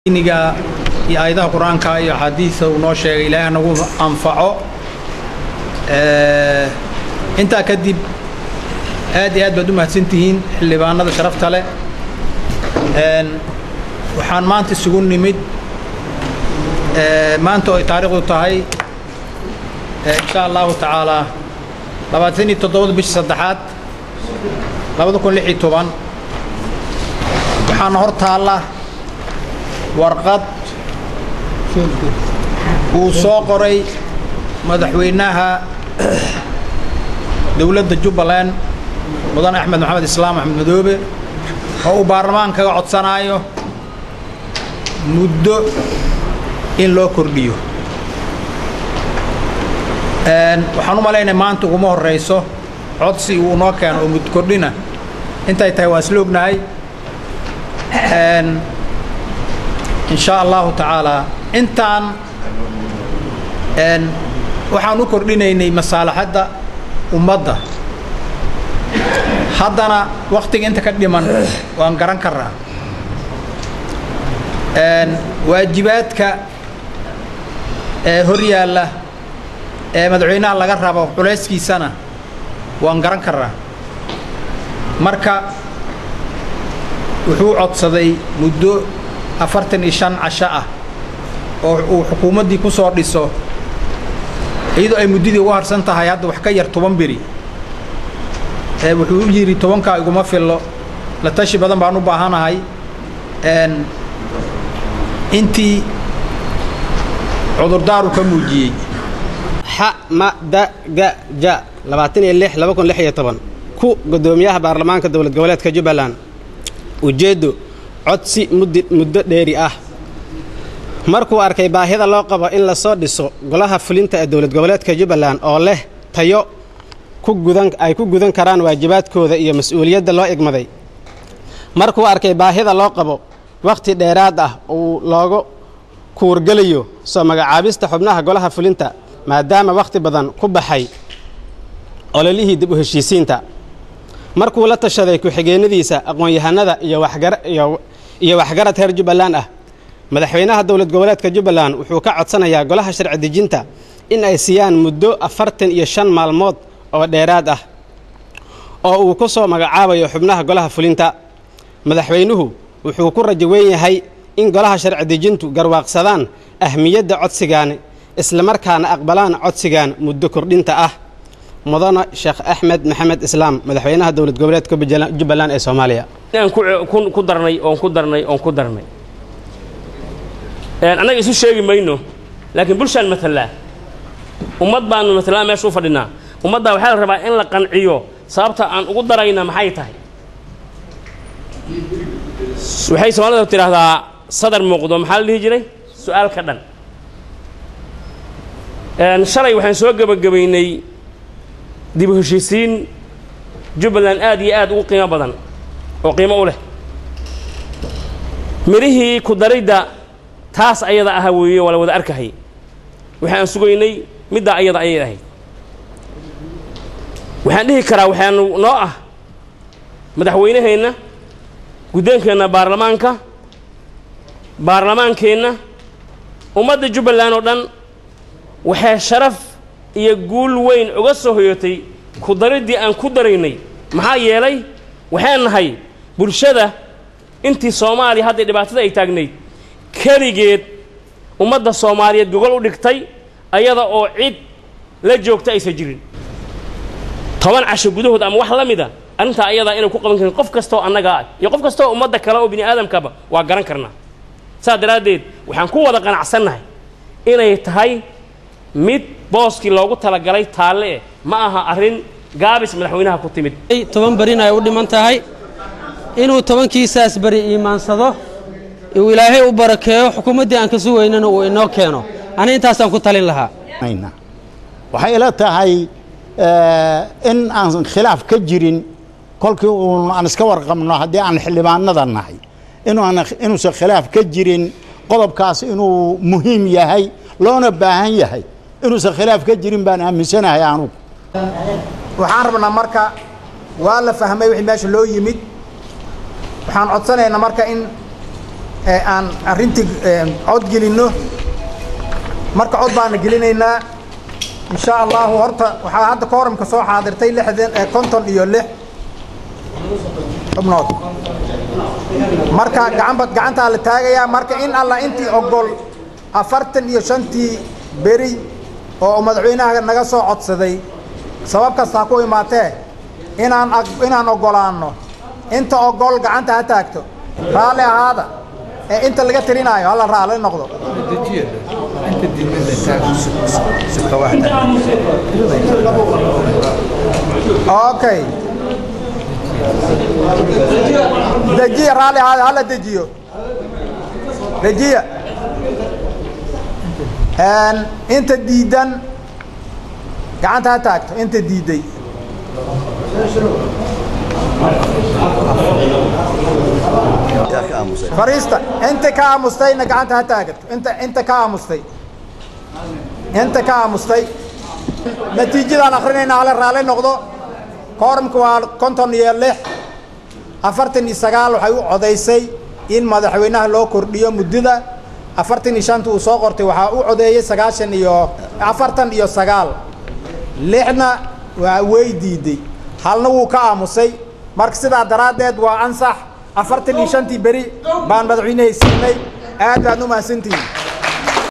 Diiniga iyo aayadaha Qur-aanka iyo axaadiista uu noo sheegay, Ilaahay nagu anfaco. Intaa kadib, aad iyo aad baad u mahadsantihiin xildhibaanada sharafta leh. Waxaan maanta isugu nimid, maanta oo ay taariikhdu tahay, insha Allahu tacaala, 27-da bisha saddexaad 2016, waxaana hor taalla warqad uu soo qoray madaxweynaha dowladda Jubbaland, Mudane Axmed Maxamed Islaam Axmed Madoobe, oo uu baarlamaanka kaga codsanaayo muddo in loo kordhiyo. Waxaan u malaynaya maanta uguma horeyso codsi uu noo keeno oo muddo kordhina. Intay tahay waan isla ognahay, insha Allahu tacaala. Intaan waxaan u kordhinaynay masaalaxadda ummadda, haddana waktiga inta ka dhiman waan garan karnaa. Waajibaadka ee hor yaalla ee madaxweynaha laga rabo culayskiisana waan garan karnaa. Marka wuxuu codsaday muddo 45 casho ah oo uu xukuumaddii ku soo dhiso, iyadoo ay muddadii ugu harsan tahay hadda wax ka yar 10 beri. Wuxuu u yidhi, 10-kaa iguma fillo, la tashi badan baan u baahanahay. Intii cudurdaaru ka muujiyey. X M D G J 26 2016, ku guddoomiyaha baarlamaanka Dowlad Goboleedka Jubbaland. Ujeeddo: codsi muddo dheeri ah. Markuu arkay baahida loo qabo in lasoo dhiso golaha fulinta ee Dowlad Goboleedka Jubbaland oo leh tayo ku gudan ay ku gudan karaan waajibaadkooda iyo mas-uuliyadda loo igmaday. Markuu arkay baahida loo qabo wakhti dheeraad ah uu loogu kuurgelayo soo magacaabista xubnaha golaha fulinta, maadaama wakhti badan ku baxay ololihii dib u heshiisiinta. Markuu la tashaday ku-xigeenadiisa, aqoon-yahanada iyo waxgarad reer Jubbaland ah, madaxweynaha Dowlad Goboleedka Jubbaland wuxuu ka codsanayaa golaha sharci dejinta in ay siiyaan muddo 45 maalmood oo dheeraad ah oo uu ku soo magacaabayo xubnaha golaha fulinta. Madaxweynuhu wuxuu ku rajo weyn yahay in golaha sharci dejintu garwaaqsadaan ahmiyadda codsigaani, islamarkaana aqbalaan codsigan muddo kordhinta ah. Mudane Sheekh Axmed Maxamed Islaam, madaxweynaha Dowlad Goboleedka Jubbaland ee Soomaaliya. Aan ku darnay oon ku darnay oon ku darnay, annaga isu sheegi mayno, laakiin bulshaan matalaa, ummad baanu matalaa, meesha u fadhinaa. Ummaddaa waxaa la rabaa in la qanciyo. Sababta aan ugu darayna maxay tahay? Waxay Soomaalida tidhaahdaa sadar muuqdo, maxaa la dhihi jiray, su-aal ka dhan. Shalay waxaan soo gebagabaynay dib u heshiisiin Jubbaland aad iyo aad ugu qiimo badan oo qiimo u leh. Midhihii ku daridda taas ayada aha weeye, waa la wada arkahay. Waxaan sugaynay middaa ayada ayay ahayd. Waxaan dhihi karaa waxaanu noo ah madaxweynaheenna, guddoonkeenna baarlamaanka, baarlamaankeenna, ummadda Jubbaland oo dhan, waxay sharaf iyo guul weyn uga soo hoyatay ku dariddii aan ku daraynay. Maxaa yeelay, waxaan nahay bulshada intii Soomaaliya hadday dhibaatada ay taagnayd keligeed ummadda Soomaaliyeed gogol u dhigtay, ayada oo cid la joogta aysan jirin. 10 casho gudahood ama wax la mida arrintaa ayadaa inay ku qaban karin qof kastoo annaga ah iyo qof kastoo ummadda kale oo bini aadamkaba waa garan karnaa. Saas daraaddeed waxaan ku wada qanacsannahay inay tahay mid booskii loogu talagalay taalle eh, ma aha arrin gaabis madaxweynaha ku timid. 10 berina ay u dhiman tahay, inuu 10-kiisaas beri iimaansado, uu Ilaahay u barakeeyo, xukuumaddii aan ka sugaynana uu inoo keeno. Ani intaasaan ku talin lahaa. Waxay ila tahay in aan khilaaf ka jirin kolkii uun aan iska warqabno haddii aan xildhibaanada nahay, inuusan khilaaf ka jirin qodobkaas, inuu muhiim yahay loona baahan yahay, inuusan khilaaf ka jirin baan aaminsanahay anugu. Waxaan rabnaa marka, waa la fahmay wixii meesha loo yimid. Waxaan codsanaynaa marka in Aan arrintii cod gelinno. Marka cod baana gelinaynaa, insha Allahu. Horta waxaa hadda kooramka soo xaadirtay 60, 56 xubnood. Marka gacanba gacantaa la taagayaa. Marka in Alla intii ogol 45-tii beri oo madaxweynaha naga soo codsaday, sabab kasta ha ku imaatee, inaan oggolaanno, inta ogol gacanta ha taagto. Raalli ahaada ee inta laga tirinaayo hala raalli noqdo. Okay, dejiya. Raalli ahaada, hala dejiyo, dejiya. Inta diidan gacanta ha taagto, inta diiday. Fariista. Inta ka aamustayna gacanta ha taagato. Inta ka aamustay, inta ka aamustay. Natiijadaan akrinayna, hala raalli noqdo. Kooramka waa 56. 49 waxay u codaysay in madaxweynaha loo kordhiyo muddada 45-ta uu soo qortay. Waxaa u codeeyey 90 iyo 49, 6-na waa way diiday, halna wuu ka aamusay. Marka sidaa daraaddeed waa ansax. 45-tii beri baan madaxweynahay siinay. Aad baad u mahadsantihiin.